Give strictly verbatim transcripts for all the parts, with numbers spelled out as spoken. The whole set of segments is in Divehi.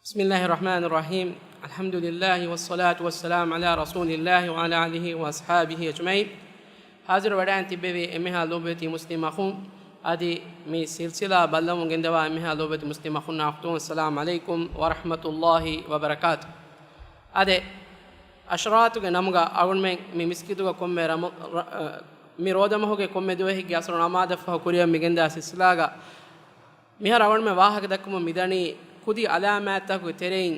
بسم الله الرحمن الرحيم. الحمد لله والصلاة والسلام على رسول الله وعلى آله وأصحابه أجمعين. ހާޒިރު ވެޑާން ތިއްބެވި އެންމެހާ ލޯބިވެތި މުސްލިމް އަޚުން، އަދި މި ސިލްސިލާ ބައްލަވަމުން ގެންދަވާ އެންމެހާ ލޯބިވެތި މުސްލިމް އަޚުންނާ އުޚްތުން، السلام عليكم ورحمة الله وبركاته. އާދެ، އަޝްރާތުގެ ނަމުގަ އަޅުގަނޑުމެން މި މިސްކިތުގަ ކޮންމެ ރަމަ-، ރަ-، މި ރޯދަމަހުގެ ކޮންމެ ދުވަހެއްގެ އަސްރު ނަމާދަށްފަހު ކުރިއަށް މިގެންދާ ސިލްސިލާގަ މިހާރު އަޅުގަނޑުމެން ވާހަކަ ދައްކަމުން މިދަނީ ކުދި އަލާމާތްތަކުގެ ތެރެއިން،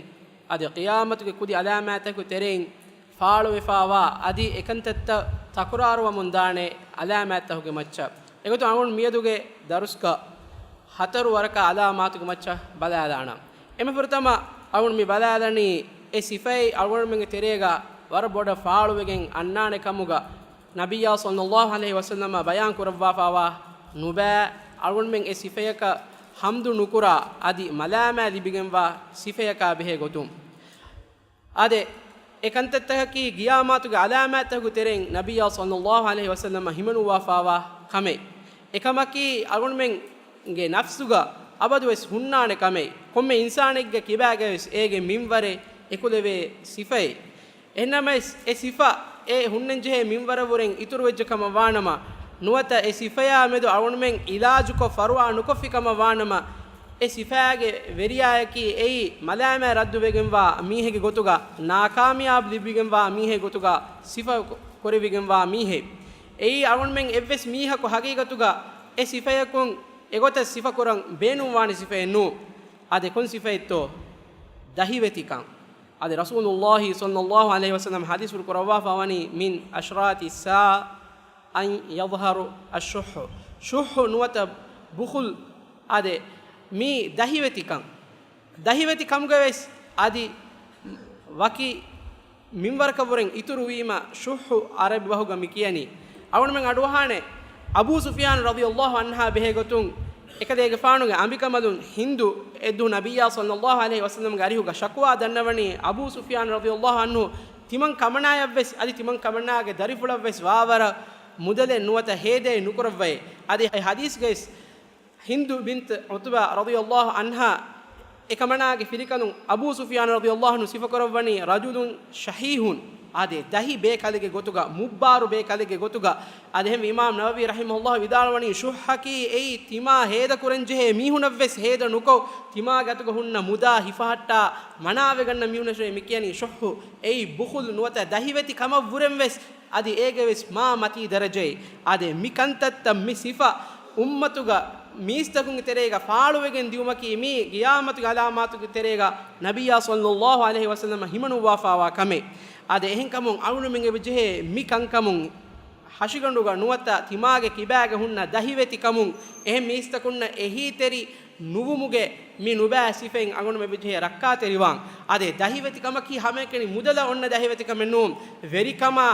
އަދި ޤިޔާމަތުގެ ކުދި އަލާމާތްތަކުގެ ތެރެއިން ފާޅުވެފާވާ، އަދި އެކަންތައްތައް ތަކުރާރުވަމުން ދާނެ އަލާމާތްތަކުގެ މައްޗަށް. އެގޮތުން އަޅުގަނޑު މިއަދުގެ ދަރުސްގަ ހަތަރު ވަރަކަށް އަލާމާތުގެ މައްޗަށް ބަލާލާނަން. އެންމެ ފުރަތަމަ އަޅުގަނޑު މި ބަލާލަނީ އެ ސިފައެއް އަޅުގަނޑުމެންގެ ތެރޭގަ ވަރަށް ބޮޑަށް ފާޅުވެގެން އަންނާނެ ކަމުގަ، ނަބިއްޔާ ޞައްލައްލާހު ޢަލައިހި ވަސައްލަމަ ބަޔާން ކުރައްވާފާވާ ނުބައި އަޅުގަނޑުމެން އެ ސިފަޔަކަށް ޙަމްދު ނުކުރާ އަދި މަލާމާތް ލިބިގެންވާ ސިފަޔަކާ ބެހޭ ގޮތުން. އާދެ، އެ ކަންތައްތަކަކީ ގިޔާމާތުގެ ޢަލާމާތްތަކުގެ ތެރެއިން ނަބިއްޔާ ޞައްލައްލާހު ޢަލައިހި ވަސައްލަމަ ހިމަނުއްވާފާވާ ކަމެއް. އެކަމަކީ އަޅުގަނޑުމެންގެ ނަފްސުގަ އަބަދުވެސް ހުންނާނެ ކަމެއް. ކޮންމެ އިންސާނެއްގެ ކިބާގަވެސް އޭގެ މިންވަރެއް އެކުލެވޭ ސިފައެއް. އެހެންނަމަވެސް، އެ ސިފަ އެ ހުންނަންޖެހޭ މިންވަރަށްވުރެން އިތުރުވެއްޖެ ކަމަށް ވާނަމަ، ނުވަތަ އެ ސިފަޔާ މެދު އަޅުގަނޑުމެން ޢިލާޖުކޮށް ފަރުވާ ނުކޮށްފި ކަމަށް ވާނަމަ، އެ ސިފައިގެ ވެރިޔާޔަކީ އެއީ މަލާމާތް ރައްދުވެގެންވާ މީހެއްގެ ގޮތުގަ، ނާކާމިޔާބު ލިބިގެންވާ މީހެއްގެ ގޮތުގަ ސިފަ ކުރެވިގެންވާ މީހެއް. އެއީ އަޅުގަނޑުމެން އެއްވެސް މީހަކު ހަގީގަތުގަ އެ ސިފަޔަކުން އެގޮތަށް ސިފަކުރަން ބޭނުންވާނެ ސިފައެއް ނޫން. އާދެ، ކޮން ސިފައެއްތޯ؟ ދަހިވެތިކަން. އާދެ، ރަސޫލުއްލާހި ޞައްލައްލާހު ޢަލައިހި ވަސައްލަމަ ޙަދީޘްފުޅު ކުރައްވާފަވަނީ، من أشراط الساعة أن يظهر الشح. ޝުއްޙު ނުވަތަ ބުޚުލް، އާދެ، މީ ދަހިވެތިކަން. ދަހިވެތި ކަމުގަވެސް އަދި ވަކި މިންވަރަކަށްވުރެން އިތުރުވީމަ ޝުއްޙު ޢަރަބި ބަހުގަ މި ކިޔަނީ. އަޅުގަނޑުމެން އަޑުއަހާނެ، އަބޫ ސުފްޔާން ރަޟިޔައްލާހު ޢަންހާ ބެހޭގޮތުން އެކަލޭގެފާނުގެ އަނބިކަނބަލުން ހިންދު އެއްދުވަހު ނަބިއްޔާ ޞައްލައްލާހު ޢަލައިހި ވަސައްލަމްގެ އަރިހުގަ ޝަކުވާ ދަންނަވަނީ، އަބޫ ސުފްޔާން ރަޟިޔައްލާހު ޢަންހު ތިމަން ކަމަނާޔަށްވެސް އަދި ތިމަން ކަމަނާގެ ދަރިފުޅަށްވެސް ވާވަރަށް މުދަލެއް ނުވަތަ ހޭދައެއް ނުކުރައްވައޭ. އަދި އެ ޙަދީޘްގައިސް ހިންދު ބިންތު ޢުތުބާ ރަޟިޔައްލާހު ޢަންހާ އެކަމަނާގެ ފިރިކަލުން އަބޫ ސުފްޔާން ރަޟިޔައްލާހު ޢަންހު ސިފަކުރައްވަނީ، رجل شحيح، އާދެ، ދަހި ބޭކަލެއްގެ ގޮތުގަ، މުއްބާރު ބޭކަލެއްގެ ގޮތުގަ. އާދެ، އެހެންވެ، އިމާމް ނަވަވީ ރަޙިމަހުﷲ ވިދާޅުވަނީ، ޝުއްޙަކީ އެއީ ތިމާ ހޭދަކުރަންޖެހޭ މީހުނަށްވެސް ހޭދަ ނުކޮށް، ތިމާގެ އަތުގަ ހުންނަ މުދާ ހިފަހައްޓާ މަނާވެގަންނަ މީހުންނަށޭ މި ކިޔަނީ ޝުއްޙު. އެއީ ބުޚުލް ނުވަތަ ދަހިވެތި ކަމަށްވުރެންވެސް އަދި އޭގެވެސް މާ މަތީ ދަރަޖައެއް. އާދެ، މި ކަންތައްތައް މި ސިފަ އުއްމަތުގަ މީސްތަކުންގެ ތެރޭގަ ފާޅުވެގެން ދިއުމަކީ މީ ގިޔާމަތުގެ އަލާމާތުގެ ތެރޭގަ ނަބިއްޔާ ޞައްލައްލާހު ޢަލައިހި ވަސައްލަމަ ހިމަނުއްވާފާވާ ކަމެއް. އާދެ، އެހެންކަމުން އަޅުގަނޑުމެން އެބަޖެހޭ މި ކަންކަމުން ހަށިގަނޑުގަ ނުވަތަ ތިމާގެ ކިބާގަ ހުންނަ ދަހިވެތިކަމުން އެހެން މީސްތަކުންނަށް އެހީތެރި ނުވުމުގެ މި ނުބައި ސިފައިން އަޅުގަނޑުމެން އެބަޖެހޭ ރައްކާތެރިވާން. އާދެ، ދަހިވެތި ކަމަކީ ހަމައެކަނި މުދަލަށް އޮންނަ ދަހިވެތި ކަމެއް ނޫން. ވެރިކަމާ،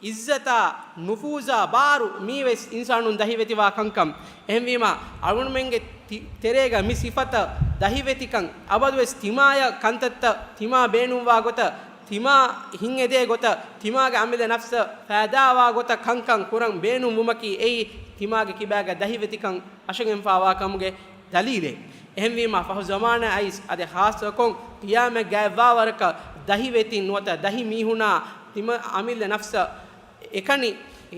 އިއްޒަތާ، ނުފޫޒާ، ބާރު، މީވެސް އިންސާނުން ދަހިވެތިވާ ކަންކަން. އެހެންވީމާ، އަޅުގަނޑުމެންގެ ތި-، ތެރޭގަ މި ސިފަތައް، ދަހިވެތިކަން، އަބަދުވެސް ތިމާޔަށް ކަންތައްތައް، ތިމާ ބޭނުންވާ ގޮތަށް، ތިމާ ހިތްއެދޭ ގޮތަށް، ތިމާގެ އަމިއްލަ ނަފްސަށް ފައިދާވާ ގޮތަށް ކަންކަން ކުރަން ބޭނުންވުމަކީ އެއީ ތިމާގެ ކިބާގަ ދަހިވެތިކަން އަށަގެންފާވާ ކަމުގެ ދަލީލެއް. އެހެންވީމާ، ފަހު ޒަމާނާ އައިސް އަދި ޚާއްޞަކޮށް ޤިޔާމަތް ގާތްވާ ވަރަކަށް ދަހިވެތިން ނުވަތަ ދަހި މީހުނާ ތިމާ އަމިއްލަ ނަފްސަށް އެކަނި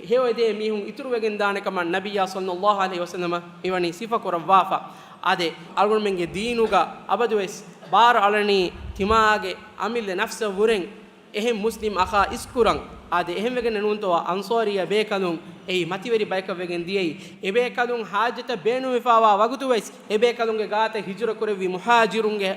ހެޔޮއެދޭ މީހުން އިތުރުވެގެންދާނެ ކަމަށް ނަބިއްޔާ ޞައްލައްލާހު ޢަލައިހި ވަސައްލަމަ މިވަނީ ސިފަކުރައްވާފަ. އާދެ، އަޅުގަނޑުމެންގެ ދީނުގަ އަބަދުވެސް ބާރު އަޅަނީ ތިމާގެ އަމިއްލަ ނަފްސަށް ވުރެން އެހެން މުސްލިމް އަޚާ އިސްކުރަން. އާދެ، އެހެންވެގެން ނޫންތޯ އަންޞާރިއްޔަ ބޭކަލުން އެއީ މަތިވެރި ބަޔަކަށް ވެގެން ދިޔައީ. އެބޭކަލުން ޙާޖަތަށް ބޭނުންވެފާވާ ވަގުތުވެސް އެބޭކަލުންގެ ގާތަށް ހިޖުރަ ކުރެއްވި މުހާޖިރުންގެ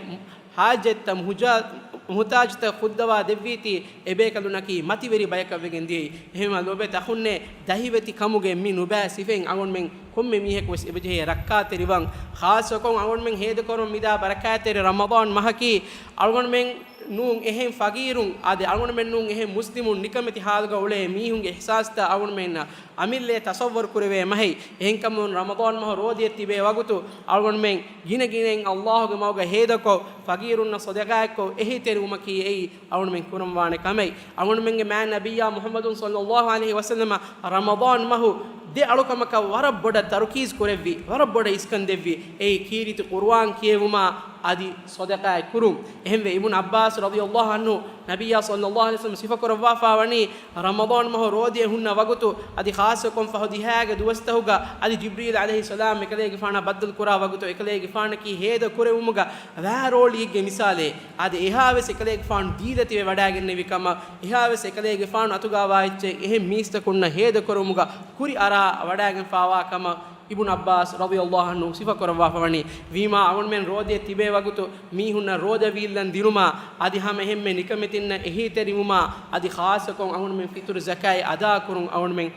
ޙާޖަތްތައް މުހުޖާ-، މުހުތާޖުތައް ފުއްދަވާ ދެއްވީތީ އެބޭކަލުންނަކީ މަތިވެރި ބަޔަކަށް ވެގެން ދިޔައީ. އެހެންވީމާ ލޯބިވެތި އަޚުންނޭ، ދަހިވެތި ކަމުގެ މި ނުބައި ސިފައިން އަޅުގަނޑުމެން ކޮންމެ މީހަކުވެސް އެބަޖެހޭ ރައްކާތެރިވާން. ޚާއްޞަކޮށް އަޅުގަނޑުމެން ހޭދަކުރަމުން މިދާ ބަރަކާތްތެރި ރަމަޟާން މަހަކީ އަޅުގަނޑުމެން ނޫން އެހެން ފަގީރުން، އާދެ، އަޅުގަނޑުމެން ނޫން އެހެން މުސްލިމުން، ނިކަމެތި ޙާލުގަ އުޅޭ މީހުންގެ އިޙްސާސްތައް އަޅުގަނޑުމެންނަށް އަމިއްލައަށް ތަޞައްވަރު ކުރެވޭ މަހެއް. އެހެންކަމުން ރަމަޟާން މަހު ރޯދައަށް ތިބޭ ވަގުތު އަޅުގަނޑުމެން ގިނަ ގިނައިން ﷲ ގެ މަގުގަ ހޭދަކޮށް، ފަގީރުންނަށް ޞަދަޤާތްކޮށް، އެހީތެރިވުމަކީ އެއީ އަޅުގަނޑުމެން ކުރަންވާނެ ކަމެއް. އަޅުގަނޑުމެންގެ މާތް ނަބިއްޔާ މުޙައްމަދު ޞައްލައްލާހު ޢަލައިހި ވަސައްލަމަ ރަމަޟާން މަހު ދެ އަޅުކަމަކަށް ވަރަށް ބޮޑަށް ތަރުކީޒް ކުރެއްވި، ވަރަށް ބޮޑަށް އިސްކަން ދެއްވި، އެއީ ކީރިތި ޤުރުއާން ކިޔެވުމާ އަދި ޞަދަޤާތް ކުރުން. އެހެންވެ، އިބްނު ޢައްބާސް ރަޟިޔަﷲ ޢަންހު ނަބިއްޔާ ޞައްލަﷲ ޢަލައިހި ވަސައްލަމަ ސިފަކުރައްވާފާވަނީ، ރަމަޟާން މަހު ރޯދައެއް ހުންނަ ވަގުތު އަދި ޚާއްޞަކޮށް ފަހު ދިހައިގެ ދުވަސްތަހުގަ އަދި ޖިބްރީލް ޢަލައިހިއްސަލާމް އެކަލޭގެފާނާ ބައްދަލުކުރާ ވަގުތު އެކަލޭގެފާނަކީ ހޭދަ ކުރެވުމުގަ ވާރޯޅިއެއްގެ މިސާލެއް. އާދެ، އެހާވެސް އެކަލޭގެފާނު ދީލަތިވެ ވަޑައިގެންނެވި ކަމަށް، އެހާވެސް އެކަލޭގެފާނު އަތުގައިވާ އެއްޗެއް އެހެން މީސްތަކުންނަށް ހޭދަކުރުމުގަ ކުރިއަރާ ވަޑައިގެންފާވާ ކަމަށް އިބްނު ޢައްބާސް ރަޟިޔަﷲ ޢަންހު ސިފަކުރައްވާފަވަނީ. ވީމާ، އަޅުގަނޑުމެން ރޯދައެއް ތިބޭ ވަގުތު މީހުންނަށް ރޯދަ ވީއްލަން ދިނުމާ އަދި ހަމަ އެހެންމެ ނިކަމެތިންނަށް އެހީތެރިވުމާ އަދި ޚާއްޞަކޮށް އަޅުގަނޑުމެން ފިތުރު ޒަކާތް އަދާކުރުން އަޅުގަނޑުމެން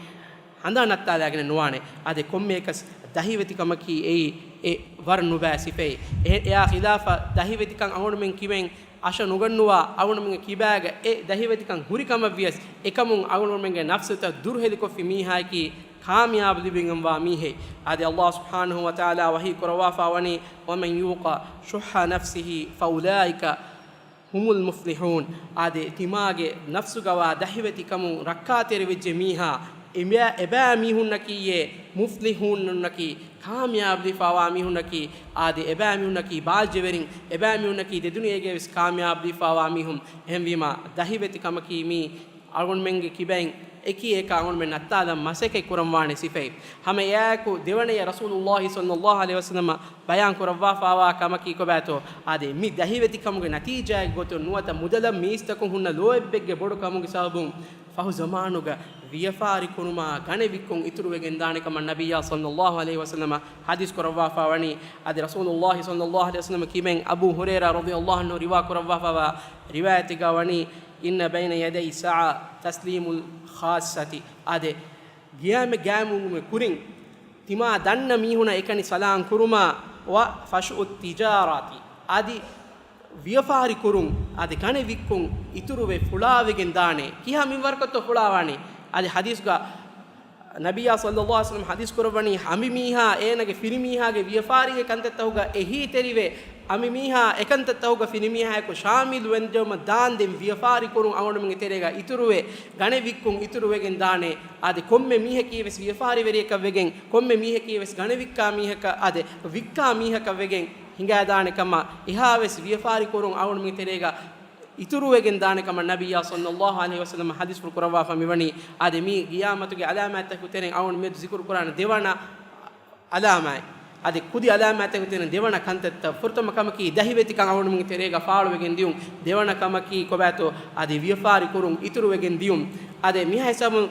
ހަނދާން ނައްތާލާގެނެއް ނުވާނެ. އާދެ، ކޮންމެއަކަސް ދަހިވެތިކަމަކީ އެއީ އެ ވަރަށް ނުބައި ސިފައެއް. އެ، އެއާ ޚިލާފަށް ދަހިވެތިކަން އަޅުގަނޑުމެން ކިބައިން އަށަ ނުގަންނުވާ، އަޅުގަނޑުމެންގެ ކިބާގަ އެ ދަހިވެތިކަން ހުރި ކަމަށްވިޔަސް، އެކަމުން އަޅުގަނޑުމެންގެ ނަފްސުތައް ދުރުހެލިކޮށްފި މީހާއަކީ ކާމިޔާބު ލިބިގެންވާ މީހެއް. އާދެ، ﷲ ސުބްޙާނަހޫ ވަތަޢާލާ ވަޙީ ކުރައްވާފާވަނީ، وَمَنْ يُوقَ شُحَّ نَفْسِهِ فَأُولَٰئِكَ هُمُ الْمُفْلِحُونَ. އާދެ، ތިމާގެ ނަފްސުގަވާ ދަހިވެތިކަމުން ރައްކާތެރިވެއްޖެ މީހާ، އެބައި، އެބައިމީހުންނަކީއޭ މުފްލިޙޫނުންނަކީ، ކާމިޔާބު ލިބިފާވާ މީހުންނަކީ. އާދެ، އެބައިމީހުންނަކީ ބާއްޖަވެރިން، އެބައިމީހުންނަކީ ދެދުނިޔޭގައިވެސް ކާމިޔާބު ލިބިފާވާ މީހުން. އެހެންވީމާ، ދަހިވެތިކަމަކީ މީ އަޅުގަނޑުމެންގެ ކިބައިން އެކި އެކާ އަޅުގަނޑުމެން ނައްތާލަން މަސައްކަތް ކުރަންވާނެ ސިފައެއް. ހަމަ އެއާއެކު ދެވަނަޔަށް ރަސޫލުﷲ ޞައްލަﷲ ޢަލައިހި ވަސައްލަމަ ބަޔާން ކުރައްވާފާވާ ކަމަކީ ކޮބާތޯ؟ އާދެ، މި ދަހިވެތިކަމުގެ ނަތީޖާއެއް ގޮތުން ނުވަތަ މުދަލަށް މީސްތަކުން ހުންނަ ލޯތްބެއްގެ ބޮޑު ކަމުގެ ސަބަބުން ފަހު ޒަމާނުގަ ވިޔަފާރި ކުރުމާ ގަނެ ވިއްކުން އިތުރުވެގެން ދާނެ ކަމަށް ނަބިއްޔާ ޞައްލަﷲ ޢަލައިހި ވަސައްލަމަ ޙަދީޘް ކުރައްވާފާ ވަނީ. އަދި ރަސޫލުﷲ ޞައްލަﷲ ޢަލައިހި ވަސައްލަމަ ކިބައިން އަބޫ ހުރައިރާ ރަޟިޔަﷲ ޢަންހު ރިވާ ކުރައްވާފާވާ ރިވާޔަތެއްގަ ވަނީ، إِنَّ بَيْنَ يَدَيِ السَّاعَةِ تَسْلِيمُ الْخَاصَّةِ. އާދެ، ގިޔާމަތް ގާއިމްވުމުގެ ކުރިން ތިމާ ދަންނަ މީހުނަށް އެކަނި ސަލާން ކުރުމާ، وَفَشُ التِّجَارَةِ، އަދި ވިޔަފާރި ކުރުން، އަދި ގަނެ ވިއްކުން އިތުރުވެ ފުޅާވެގެން ދާނެ. ކިހާ މިންވަރަކަށްތޯ ފުޅާވާނީ؟ އަދި ޙަދީޘްގަ ނަބިއްޔާ ޞައްލަﷲ ޢަލައިހި ވަސައްލަމަ ޙަދީޘް ކުރައްވަނީ، އަނބިމީހާ އޭނަގެ ފިރިމީހާގެ ވިޔަފާރީގެ ކަންތައްތަހުގަ އެހީތެރިވެ، އަނބިމީހާ އެކަންތައްތަހުގަ ފިރިމީހާއެކު ޝާމިލުވެންޖެހުމަށް ދާންދެން ވިޔަފާރި ކުރުން އަޅުގަނޑުމެންގެ ތެރޭގަ އިތުރުވެ، ގަނެ ވިއްކުން އިތުރުވެގެން ދާނެ. އާދެ، ކޮންމެ މީހަކީވެސް ވިޔަފާރިވެރިޔަކަށް ވެގެން، ކޮންމެ މީހަކީވެސް ގަނެ ވިއްކާ މީހަކަށް، އާދެ، ވިއްކާ މީހަކަށް ވެގެން ހިނގާދާނެ ކަމަށް، އެހާވެސް ވިޔަފާރި ކުރުން އަޅުގަނޑުމެންގެ ތެރޭގަ އިތުރުވެގެން ދާނެ ކަމަށް ނަބިއްޔާ ޞައްލަﷲ ޢަލައިހި ވަސައްލަމަ ޙަދީޘްފުޅު ކުރައްވާފަ މިވަނީ. އާދެ، މީ ގިޔާމަތުގެ ޢަލާމާތްތަކުގެ ތެރެއިން އަޅުގަނޑު މިއަދު ޒިކުރު ކުރާނެ ދެވަނަ ޢަލާމާތް. އަދި ކުދި ޢަލާމާތްތަކުގެ ތެރެއިން ދެވަނަ ކަންތައްތައް، ފުރަތަމަ ކަމަކީ ދަހިވެތިކަން އަޅުގަނޑުމެންގެ ތެރޭގަ ފާޅުވެގެން ދިޔުން. ދެވަނަ ކަމަކީ ކޮބާތޯ؟ އަދި ވިޔަފާރި ކުރުން އިތުރުވެގެން ދިޔުން. އާދެ، މިހާ ހިސާބުން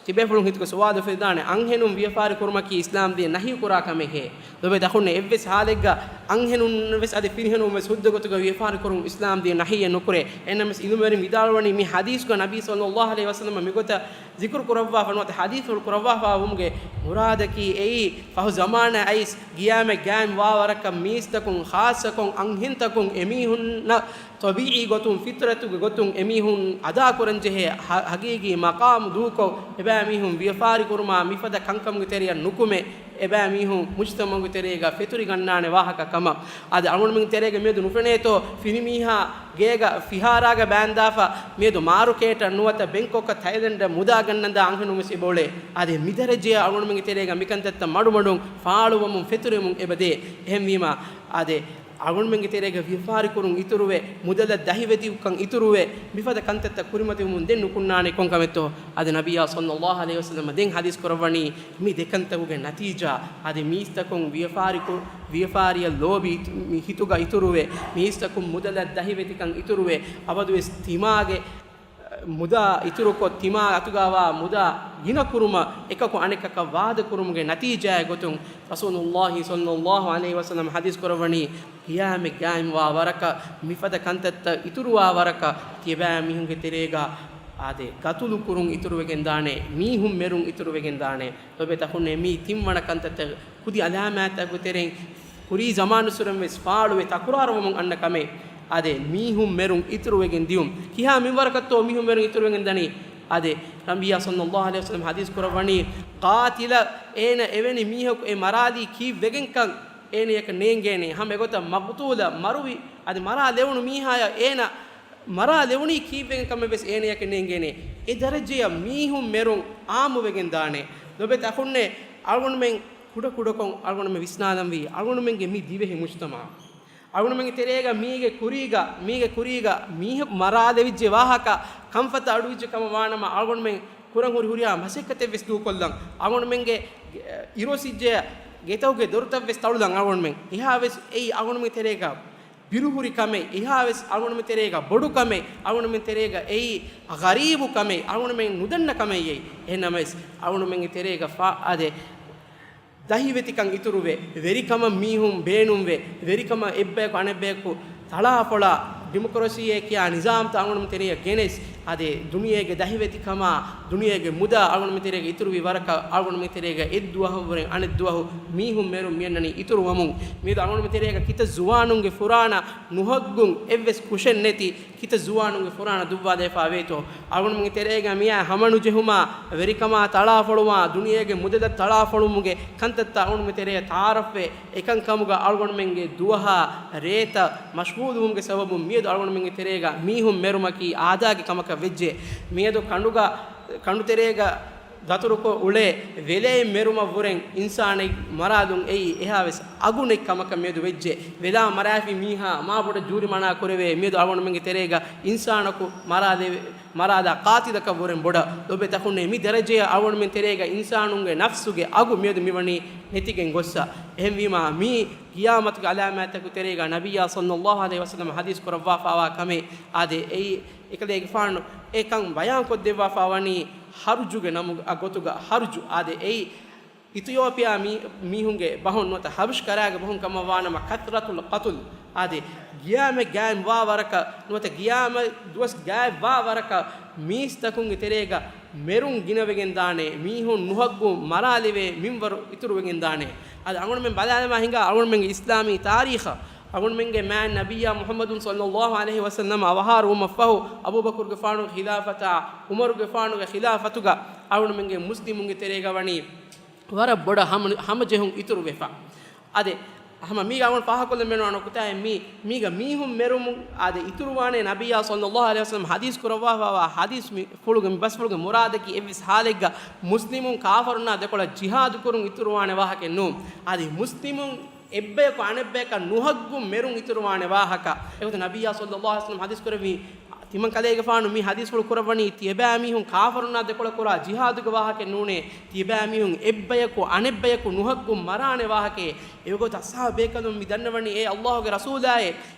ތިބޭފުޅުން ހިތުގަ ސުވާލު އުފެދިދާނެ، އަންހެނުން ވިޔަފާރި ކުރުމަކީ އިސްލާމް ދީން ނަހީ ކުރާ ކަމެއްހޭ؟ ލޯބިވެތި އަޚުންނޭ، އެއްވެސް ޙާލެއްގަ އަންހެނުން ވެސް އަދި ފިރިހެނުން ވެސް ހުއްދަ ގޮތުގަ ވިޔަފާރި ކުރުން އިސްލާމް ދީން ނަހީއެއް ނުކުރޭ. އެހެންނަމަވެސް ޢިލްމުވެރިން ވިދާޅުވަނީ، މި ޙަދީޘްގަ ނަބީ ޞައްލަﷲ ޢަލައިހި ވަސައްލަމަ މިގޮތަށް ޒިކުރު ކުރައްވާފަ ނުވަތަ ޙަދީޘްފުޅު ކުރައްވާފަ ވުމުގެ މުރާދަކީ އެއީ، ފަހު ޒަމާނަށް އައިސް ގިޔާމަތް ގާއިމް ވާ ވަރަކަށް މީސްތަކުން ޚާއްޞަކޮށް އަންހެންތަކުން އެމީހުންނަށް ޠަބީޢީ ގޮތުން، ފިޠުރަތުގެ ގޮތުން އެމީހުން އަދާކުރަންޖެހޭ ހަ-، ހަގީގީ މަޤާމު ދޫކޮށް، އެބައިމީހުން ވިޔަފާރި ކުރުމާ މިފަދަ ކަންކަމުގެ ތެރެއަށް ނުކުމެ، އެބައިމީހުން މުޖްތަމަޢުގެ ތެރޭގަ ފެތުރިގަންނާނެ ވާހަކަ ކަމަށް. އަދި އަޅުގަނޑުމެންގެ ތެރޭގަ މިއަދު ނުފެނޭތޯ، ފިރިމީހާ ގޭގަ ފިހާރާގަ ބާންދާފަ، މިއަދު މާރުކޭޓަށް ނުވަތަ ބެންކޮކަށް ތައިލެންޑަށް މުދާ ގަންނަންދާ އަންހެނުން ވެސް އެބައުޅޭ. އަދި މިދަރަޖަޔަށް އަޅުގަނޑުމެންގެ ތެރޭގަ މިކަންތައްތައް މަޑުމަޑުން ފާޅުވަމުން ފެތުރެމުން އެބަދޭ. އެހެންވީމާ، އާދެ، އަޅުގަނޑުމެންގެ ތެރޭގަ ވިޔަފާރި ކުރުން އިތުރުވެ، މުދަލަށް ދަހިވެތިކަން އިތުރުވެ، މިފަދަ ކަންތައްތައް ކުރިމަތިވަމުން ދެން ނުކުންނާނެ ކޮންކަމެއްތޯ؟ އަދި ނަބިއްޔާ ޞައްލަﷲ ޢަލައިހި ވަސައްލަމަ ދެން ޙަދީޘް ކުރައްވަނީ، މި ދެކަންތަކުގެ ނަތީޖާ، އަދި މީސްތަކުން ވިޔަފާރިކު-، ވިޔަފާރިއަށް ލޯބި މި ހިތުގަ އިތުރުވެ، މީސްތަކުން މުދަލަށް ދަހިވެތިކަން އިތުރުވެ، އަބަދުވެސް ތިމާގެ މުދާ އިތުރުކޮށް، ތިމާ އަތުގަވާ މުދާ ގިނަ ކުރުމަށް އެކަކު އަނެކަކަށް ވާދަ ކުރުމުގެ ނަތީޖާއެއް ގޮތުން، ރަސޫލުﷲ ޞައްލަﷲ ޢަލައިހި ވަސައްލަމަ ޙަދީޘް ކުރައްވަނީ، ޤިޔާމަތް ގާއިމްވާ ވަރަކަށް، މިފަދަ ކަންތައްތައް އިތުރުވާ ވަރަކަށް، ތިޔަބައިމީހުންގެ ތެރޭގަ، އާދެ، ޤަތުލު ކުރުން އިތުރުވެގެން ދާނެ، މީހުން މެރުން އިތުރުވެގެން ދާނެ. ލޯބިވެތި އަޚުންނޭ، މީ ތިންވަނަ ކަންތައްތައް ކުދި ޢަލާމާތްތަކުގެ ތެރެއިން ކުރީ ޒަމާނުއްސުރެން ވެސް ފާޅުވެ ތަކުރާރުވަމުން އަންނަ ކަމެއް. އާދެ، މީހުން މެރުން އިތުރުވެގެން ދިޔުން. ކިހާ މިންވަރަކަށްތޯ މީހުން މެރުން އިތުރުވެގެން ދަނީ؟ އާދެ، ނަބިއްޔާ ޞައްލަﷲ ޢަލައިހި ވަސައްލަމަ ޙަދީޘް ކުރައްވަނީ، ޤާތިލަށް އޭނަ އެވެނި މީހަކު އެ މަރާލީ ކީއްވެގެންކަން އޭނަޔަކަށް ނޭނގޭނެ. ހަމަ އެގޮތަށް މަޤުތޫލަށް، މަރުވި، އަދި މަރާލެވުނު މީހާޔަށް އޭނަ މަރާލެވުނީ ކީއްވެގެން ކަމެއް ވެސް އޭނަޔަކަށް ނޭނގޭނެ. އެ ދަރަޖަޔަށް މީހުން މެރުން ޢާއްމުވެގެން ދާނެ. ލޮބެތި އަޚުންނޭ، އަޅުގަނޑުމެން ކުޑަކުޑަކޮށް އަޅުގަނޑުމެން ވިސްނާލަންވީ، އަޅުގަނޑުމެންގެ މި ދިވެހި މުޖްތަމަޢަށް، އަޅުގަނޑުމެންގެ ތެރޭގަ މީގެ ކުރީގަ، މީގެ ކުރީގަ މީހަކު މަރާލެވިއްޖެ ވާހަކަ، ކަންފަތަށް އަޑުއިއްޖެ ކަމަށް ވާނަމަ، އަޅުގަނޑުމެން ކުރަން ހުރި ހުރިހާ މަސައްކަތެއްވެސް ދޫކޮށްލަން، އަޅުގަނޑުމެންގެ އިރުއޮއްސިއްޖެ ގެތަކުގެ ދޮރުތައްވެސް ތަޅުލަން އަޅުގަނޑުމެން. އެހާވެސް އެއީ އަޅުގަނޑުމެން ތެރޭގަ ބިރުހުރި ކަމެއް، އެހާވެސް އަޅުގަނޑުމެން ތެރޭގަ ބޮޑު ކަމެއް، އަޅުގަނޑުމެން ތެރޭގަ އެއީ ޣަރީބު ކަމެއް، އަޅުގަނޑުމެން ނުދަންނަ ކަމެއް އެއީ. އެހެންނަމަވެސް، އަޅުގަނޑުމެންގެ ތެރޭގަ ފާ-، އާދެ، ދަހިވެތިކަން އިތުރުވެ، ވެރިކަމަށް މީހުން ބޭނުންވެ، ވެރިކަމަށް އެއްބަޔަކު އަނެއްބަޔަކު ތަޅާފޮޅާ، ޑިމޮކްރަސީއޭ ކިޔާ ނިޒާމްތައް އަޅުގަނޑުމެން ތެރެއަށް ގެނެސް، އާދެ، ދުނިޔޭގެ ދަހިވެތިކަމާ، ދުނިޔޭގެ މުދާ އަޅުގަނޑުމެން ތެރޭގަ އިތުރުވި ވަރަކަށް، އަޅުގަނޑުމެން ތެރޭގަ އެއްދުވަހަށްވުރެން އަނެއްދުވަހު މީހުން މެރުން މިއަންނަނީ އިތުރުވަމުން. މިއަދު އަޅުގަނޑުމެން ތެރޭގަ ކިތައް ޒުވާނުންގެ ފުރާނަ ނުހައްގުން އެއްވެސް ކުށެއް ނެތި، ކިތައް ޒުވާނުންގެ ފުރާނަ ދުއްވާލައިފާ ވޭތޯ؟ އަޅުގަނޑުމެންގެ ތެރޭގަ މިއާ ހަމަނުޖެހުމާ، ވެރިކަމާ ތަޅާފޮޅުވާ، ދުނިޔޭގެ މުދަލަށް ތަޅާފޮޅުވުމުގެ ކަންތައްތައް އަޅުގަނޑުމެން ތެރެއަށް ތަޢާރަފްވެ، އެކަންކަމުގަ އަޅުގަނޑުމެންގެ ދުވަހާ ރޭތައް މަޝްޣޫލުވުމުގެ ސަބަބުން މިއަދު އަޅުގަނޑުމެންގެ ތެރޭގަ މީހުން މެރުމަކީ އާދައިގެ ކަމަކަށް ވެއްޖެ. މިއަދު ކަނޑުގަ، ކަނޑުތެރޭގަ ދަތުރުކޮށް އުޅޭ ވެލައެއް މެރުމަށްވުރެން އިންސާނެއް މަރާލުން އެއީ އެހާވެސް އަގުނެތް ކަމަކަށް މިއަދު ވެއްޖެ. ވެލާ މަރާފި މީހާ މާ ބޮޑަށް ޖޫރިމަނާ ކުރެވޭ. މިއަދު އަޅުގަނޑުމެންގެ ތެރޭގަ އިންސާނަކު މަރާލެވެ-، މަރާލާ ޤާތިލަކަށްވުރެން ބޮޑަށް ލޮބެތި އަޚުންނޭ، މި ދަރަޖަޔަށް އަޅުގަނޑުމެން ތެރޭގަ އިންސާނުންގެ ނަފްސުގެ އަގު މިއަދު މިވަނީ ނެތިގެން ގޮއްސަ. އެހެންވީމާ، މީ ޤިޔާމަތުގެ ޢަލާމާތްތަކުގެ ތެރޭގަ ނަބިއްޔާ ޞައްލައްލާހު ޢަލައިހި ވަސައްލަމަ ޙަދީޘް ކުރައްވާފާވާ ކަމެއް. އާދެ، އެއީ އެކަލޭގެފާނު އެކަން ބަޔާންކޮށްދެއްވާފާ ވަނީ ހަރުޖުގެ ނަމު އަ ގޮތުގަ ހަރުޖު. އާދެ، އެއީ އިތިއޯޕިއާ މީ-، މީހުންގެ ބަހުން ނުވަތަ ހަބަޝް ކަރާގެ ބަހުން ކަމަށް ވާނަމަ، ކަސްރަތުލް ޤަތުލް. އާދެ، ގިޔާމެއް ގާއިމް ވާ ވަރަކަށް ނުވަތަ ގިޔާމަތް ދުވަސް ގާއިމް ވާ ވަރަކަށް މީސްތަކުންގެ ތެރޭގަ މެރުން ގިނަވެގެން ދާނެ، މީހުން ނުހައްގުން މަރާލެވޭ މިންވަރު އިތުރުވެގެން ދާނެ. އާދެ، އަޅުގަނޑުމެން ބަލާލަމާ ހިނގާ އަޅުގަނޑުމެންގެ އިސްލާމީ ތާރީޚަށް، އަޅުގަނޑުމެންގެ މާތް ނަބިއްޔާ މުޙައްމަދު ޞައްލައްލާހު ޢަލައިހި ވަސައްލަމަ އަވަހާރަވުމަށްފަހު، އަބޫބަކުރުގެފާނުގެ ޚިލާފަތާ، ޢުމަރުގެފާނުގެ ޚިލާފަތުގަ އަޅުގަނޑުމެންގެ މުސްލިމުންގެ ތެރޭގަ ވަނީ ވަރަށް ބޮޑަށް ހަމަ-، ހަމަޖެހުން އިތުރުވެފަ. އާދެ، ހަމަ މީގަ އަޅުގަނޑު ފާހަގަކޮށްލަން ބޭނުންވާ ނުކުތާއެއް މީ، މީގަ މީހުން މެރުމުން އާދެ އިތުރުވާނޭ. ނަބިއްޔާ ޞައްލައްލާހު ޢަލައިހި ވަސައްލަމަ ޙަދީޘް ކުރައްވާފާވާ ޙަދީޘް މި ފުޅުގެ، މި ބަސްފުޅުގެ މުރާދަކީ އެއްވެސް ޙާލެއްގަ މުސްލިމުން ކާފަރުންނާ ދެކޮޅަށް ޖިހާދު ކުރުން އިތުރުވާނެ ވާހަކައެއް ނޫން. އާދެ، މުސްލިމުން އެއްބަޔަކު އަނެއްބަޔަކަށް ނުހައްގުން މެރުން އިތުރުވާނެ ވާހަކަ. އެގޮތަށް ނަބިއްޔާ ޞައްލައްލާހު ޢަލައިހި ވަސައްލަމަ ޙަދީޘް ކުރެއްވި، ތިމަން ކަލޭގެފާނު މި ޙަދީޘްފުޅު ކުރައްވަނީ، ތިޔަބައިމީހުން ކާފަރުންނާ ދެކޮޅަށް ކުރާ ޖިހާދުގެ ވާހަކައެއް ނޫނޭ. ތިޔަބައިމީހުން އެއްބަޔަކު އަނެއްބަޔަކު ނުހައްގުން މަރާނެ ވާހަކައެއް. އެގޮތަށް އަޞްޙާބު ބޭކަލުން މި ދަންނަވަނީ، އޭ ﷲ ގެ ރަސޫލާއޭ،